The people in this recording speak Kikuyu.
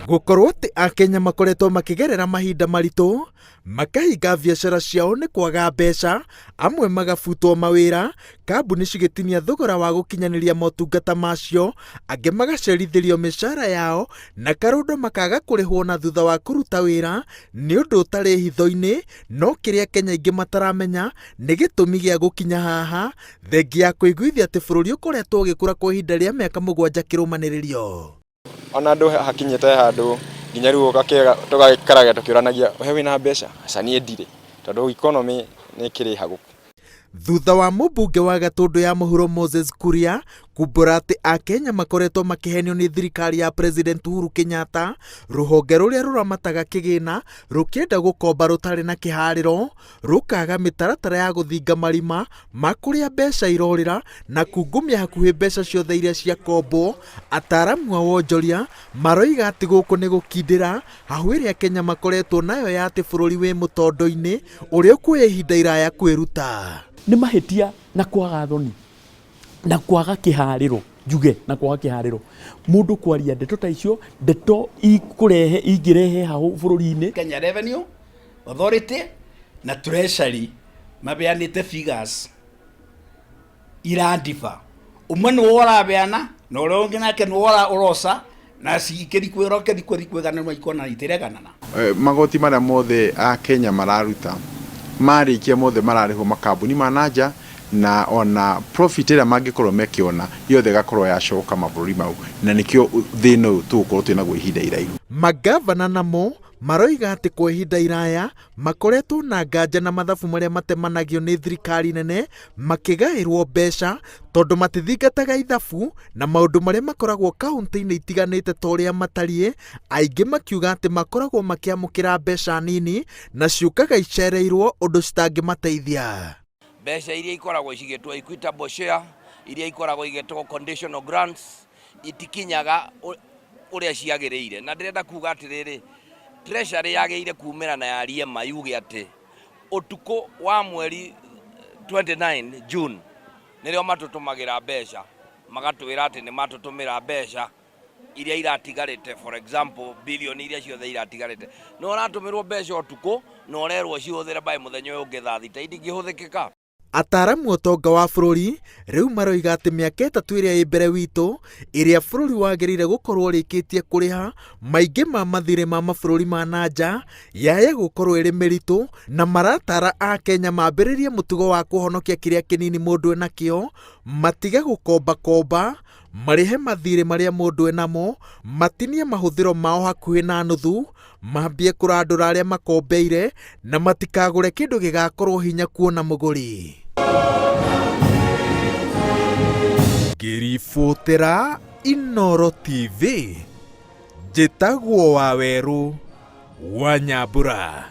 Gũkorwo atĩ Akenya makoretwo makĩgerera mahinda maritũ, makahinga biacara ciao nĩ kwaga mbeca, amwe magabutwo mawĩra, kambuni cigĩtinia thogora wa gũkinyanĩria motungata macio, angĩ magacerithĩrio mĩcara yao na karũndo makaga kũrĩhwo na thutha wa kũruta wĩra, nĩ ũndũ ũtarĩ hitho-inĩ, no kĩrĩa Kenya aingĩ mataramenya nĩ gĩtũmi gĩa gũkinya haha, thengia ya kũiguithia atĩ bũrũri ũkoretwo ũgĩkũra kwa ihinda rĩa mĩaka mũgwanja kĩrũmanĩrĩrio. Ona andũ hakinyĩte handũ nginya rĩu ũgakĩaga tũgaikaraga tũkĩũranagia we wĩna mbeca? Aca niĩ ndirĩ tondũ economy nĩ ĩkĩrĩ hagũku. Thutha wa mũmbunge wa Gatũndũ ya Mũhuro Moses Kuria kumbũra atĩ Akenya makoretwo makĩhenio nĩ thirikari ya President Uhuru Kenyatta, rũhonge rũrĩa rũramataga kĩgĩna rũkĩenda gũkomba rũtarĩ na kĩharĩro, rũkaga mĩtaratara ya gũthinga marima ma kũrĩa mbeca irorĩra na kungumia hakuhĩ mbeca ciothe iria ciakombwo, ataaramu a wonjoria maroiga atĩ gũkũ nĩ gũkindĩra hahũ ĩrĩa Kenya makoretwo nayo ya atĩ bũrũri wĩ mũtondo-inĩ ũrĩa ũkuoya ihinda iraya kwĩruta. Nĩ mahĩtia na kwaga thoni na kwaga kĩharĩro njuge na kwaga kĩharĩro mũndũ kwaria ndeto ta icio ndeto ikũrehe ingĩrehe hahũ bũrũri-inĩ. Kenya Revenue Authority na Treasury mabeanĩte figures irandiba ũmwe nĩwe ũrabeana na ũrĩa ũngĩ nake nĩwe ũroca na cikĩthi kwĩra ũkĩthi kwĩthi kwĩganĩrwo ikona itireganana. Magoti marĩa mothe Akenya mararuta marĩkia mothe mararĩhwo makambuni ma nanja na ona profit ĩrĩa mangĩkorwo mekĩona yothe ĩgakorwo yacoka mabũrũri mau na nĩkĩo thĩna ũyũ tũgũkorwo twĩnaguo ihinda iraihu. Mangavana namo Maroiga atĩ kwa ihinda iraya makoretwo na nganja na mathabu marĩa matemanagio nĩ thirikari nene makĩgaĩrwo mbeca tondũ matithingataga ithabu na maũndũ marĩa makoragwo kauntĩ-inĩ itiganĩte ta ũrĩa matariĩ, aingĩ makiuga atĩ makoragwo makĩamũkĩra mbeca nini na ciũkaga icereirwo ũndũ citangĩmateithia. Mbeca iria ikoragwo cigĩtwo equitable share, iria ikoragwo igĩtwo conditional grants, itikinyaga ũrĩa ciagĩrĩire. Na ndĩrenda kuga atĩrĩrĩ, Treasury yagĩrĩire kumĩra na yarie ma yuge atĩ ũtukũ wa mweri 29 June nĩrĩo matũtũmagĩra mbeca, magatwĩra atĩ nĩ matũtũmĩra mbeca iria iratigarĩte, for example bilioni iria ciothe iratigarĩte. No ũratũmĩrwo mbeca ũtukũ na ũrerwo ũcihũthĩre by mũthenya ũyũ ũngĩ thaa thita, itingĩhũthĩkĩka. Ataaramu a ũtonga wa bũrũri rĩu maroiga atĩ mĩaka ĩtatũ ĩrĩa ĩ mbere witũ, ĩrĩa bũrũri wagĩrĩire gũkorwo ũrĩkĩtie kũrĩha maingĩ ma mathirĩ ma mabũrũri ma na nja, yaya gũkorwo ĩrĩ mĩritũ na maratara Akenya mambĩrĩrie mũtugo wa kũhonokia kĩrĩa kĩnini mũndũ enakĩo, matige gũkombakomba, marĩhe mathirĩ marĩa mũndũ enamo, matinie mahũthĩro mao hakuhĩ na nuthu, mambie kũrandũra arĩa makombeire na matikagũre kĩndũ gĩgakorwo hinya kuona mũgũri. Ngĩribotera Inooro TV, njĩtagwo Wawerũ wa Nyambura.